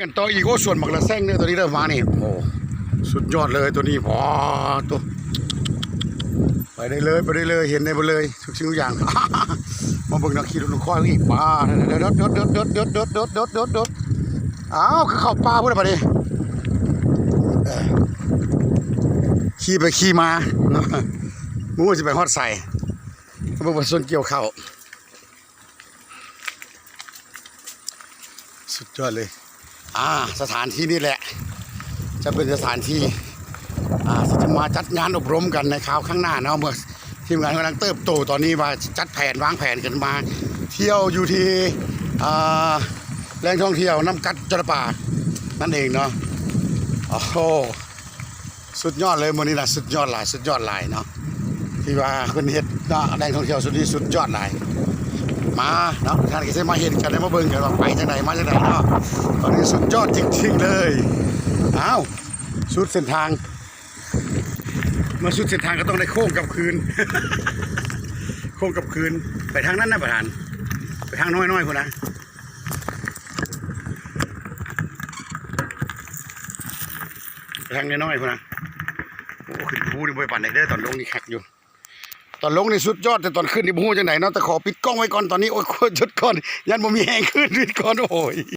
ກັນຕໍ່ອີກ. ໂອ້ ສວນໝາກລະແຊງເດີ ຕົວນີ້ເດີ ມານີ້. ໂອ້ ສຸດຍອດເລີຍຕົວນີ້. ໂອ້ ໂຕ ໄປໄດ້ເລີຍ ໄປໄດ້ເລີຍ ເຫັນໄດ້ເບິດເລີຍ ທຸກສິ່ງທຸກຢ່າງ. ມາເບິ່ງນັກຂີ່ລົດລູກຄ້ອຍອີກ. ປາ ໂດດໆໆໆໆໆ. ອ້າວ ຄືເຂົ້າປ່າພຸ້ນລະບາດນີ້. ເອີ ຂີ່ໄປຂີ່ມາ ບໍ່ຮູ້ຊິໄປຮອດໃສ. ມາເບິ່ງປະຊາຊົນກ່ຽວເຂົ້າ. ສຸດຍອດເລີຍ. ອ່າ ສະຖານທີ່ນີ້ແຫຼະ ຈະເປັນສະຖານທີ່ ອ່າ ທີ່ຈະມາຈັດງານອົບຮົມກັນໃນຄາວຂ້າງໜ້າເນາະ. ເມື່ອທີມງານກຳລັງເຕີບໂຕ ຕອນນີ້ວ່າຈັດແຜນ ວາງແຜນກັນມາທ່ຽວຢູ່ທີ່ ອ່າ ແຫຼ່ງທ່ອງທ່ຽວນ້ຳກັດຈະລະປານັ້ນເອງເນາະ. ໂອ້ໂຫ ສຸດຍອດເລີຍ ມື້ນີ້ນະ ສຸດຍອດຫຼາຍ ສຸດຍອດຫຼາຍເນາະ ທີ່ວ່າເພິ່ນເຮັດເນາະ. ແຫຼ່ງທ່ອງທ່ຽວສຸດນີ້ສຸດຍອດຫຼາຍ. ມາເນາະ ທ່ານກໍຊິມາເຫັນກັນ ໄດ້ມາເບິ່ງກັນວ່າໄປຈັ່ງໃດ ມາຈັ່ງໃດເນາະ. ຕອນນີ້ສຸດຍອດຈິງໆເລີຍ. ອ້າວ ສຸດເສັ້ນທາງ ມາສຸດເສັ້ນທາງກໍຕ້ອງໄດ້ໂຄ້ງກັບຄືນ ໂຄ້ງກັບຄືນ. ໄປທາງນັ້ນນະປະທານ ໄປທາງນ້ອຍໆພຸ້ນນະ. ໄປທາງນ້ອຍໆພຸ້ນນະ. ໂອ້ ຂຶ້ນພູນີ້ບໍ່ໄດ້ປານໃດເດີ ຕອນລົງນີ້ຄັກຢູ່. ຕອນລົງນີ້ສຸດຍອດ ແຕ່ຕອນຂຶ້ນນີ້ບໍ່ຮູ້ຈັ່ງໃດເນາະ. ແຕ່ຂໍປິດກ້ອງໄວ້ກ່ອນຕອນນີ້. ໂອ້ຍ ໂຄດຈົດກ່ອນ ຢ້ານບໍ່ມີແຮງຂຶ້ນ ປິດກ່ອນ. ໂອ້ຍ